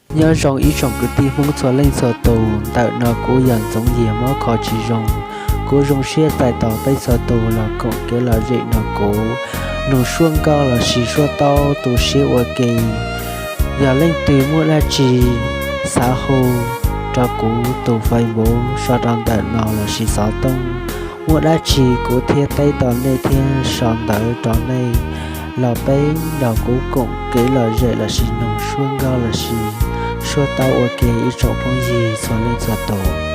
Nyob zoo ib tsoom kwv tij Hmoob txhua leej txhua tus, ntawm no kuv yog Ntxoov Yias Mob Kho Tsis Zoo. Kuv zoo siab txais tos peb txhua tus los koom kev lom zem nrog kuv mloog suab nkauj lossis suab taub tu siab ua ke. Yog leej twg muaj dab tsi xav hu rau kuv tus Facebook sau rau ntawm no lossis xov tooj, muaj dab tsi kuv thiaj teb tau nej thiab sau ntawv rau nej los peb nrog kuv koom kev lom zem lossis mloog suab nkauj lossis suab taub ua ke ib tsoom phooj ywg txhua leej txhua tus.